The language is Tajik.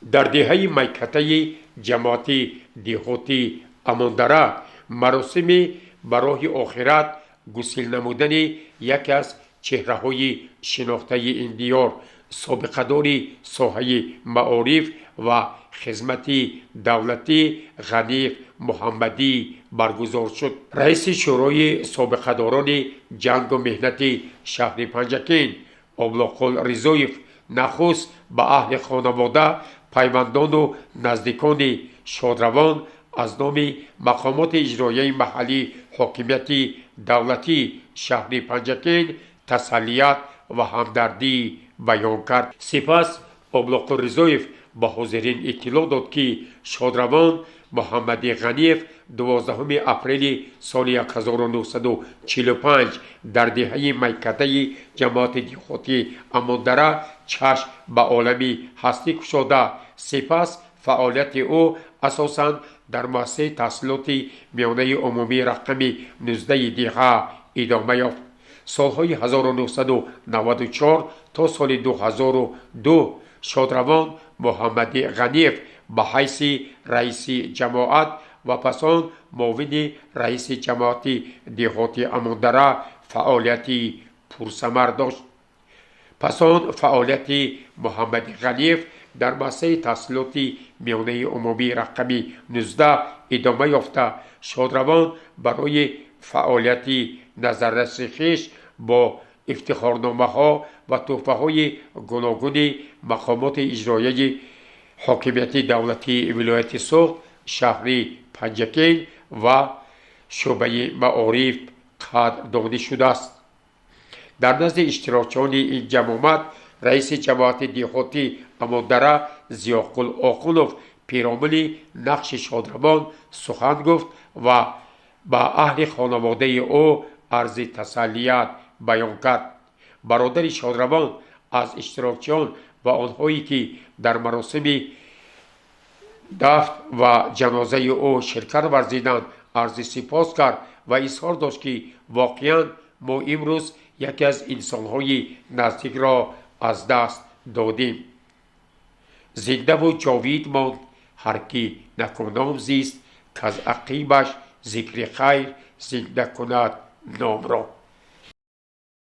Дар деҳаи Майкатаи ҷамоати деҳоти Амондара маросими ба роҳи охират гусил намудани яке аз чеҳраҳои шинохтаи ин диёр, собиқадори соҳаи маориф ва хизмати давлатӣ Ғаниев Муҳаммадӣ баргузор шуд. Раиси Шӯрои собиқадорони ҷангу меҳнати шаҳри Панҷакент Облоқул Ризоев нахуст ба аҳли хонавода, пайвандону наздикони шодравон аз номи мақомоти иҷроияи маҳаллии ҳокимияти давлатии шаҳри Панҷакент тасаллият ва ҳамдардӣ баён кард. Сипас Облоқул Ризоев ба ҳозирин иттилоъ дод, ки шодравон Муҳаммади Ғаниев 12 апрели соли 1945 дар деҳаи Майкатаи ҷамоати деҳоти Амондара чашм ба олами ҳастӣ кушода. Сипас фаъолияти ӯ асосан дар муассисаи таҳсилоти миёнаи умумии рақами 19 деҳа идома ёфт. Солҳои 1994 то соли 2002 шодравон Муҳаммади Ғаниев ба ҳайси раиси ҷамоат ва пас он муовини раиси ҷамоати деҳоти Амондара фаъолияти пурсамар дошт. Пас он фаъолияти Муҳаммади Ғаниев дар муассисаи таҳсилоти миёнаи умумии рақами 19 идома ёфта, шодравон барои фаъолияти назарраси хеш бо ифтихорномаҳо ва тӯҳфаҳои гуногуни мақомоти иҷроияи ҳокимияти давлатии вилояти Суғд, шаҳри Панҷакент ва шӯъбаи маориф қадрдонӣ шудааст. Дар назди иштирокчиёни ин ҷамъомад раиси ҷамоати деҳоти Амондара Зиёқул Оқунов пиромуни нақши шодравон сухан гуфт ва ба аҳли хонаводаи ӯ арзи тасаллият баён кард. Бародари шодравон аз иштирокчиён ва онҳое, ки дар маросими дафн ва ҷанозаи ӯ ширкат варзиданд, арзи сипос кард ва изҳор дошт, ки воқеан мо имрӯз яке аз инсонҳои наздикро аз даст додем. Зиндаву ҷовид монд ҳар ки некуном зист, каз ақибаш зикри хайр зинда кунад номро.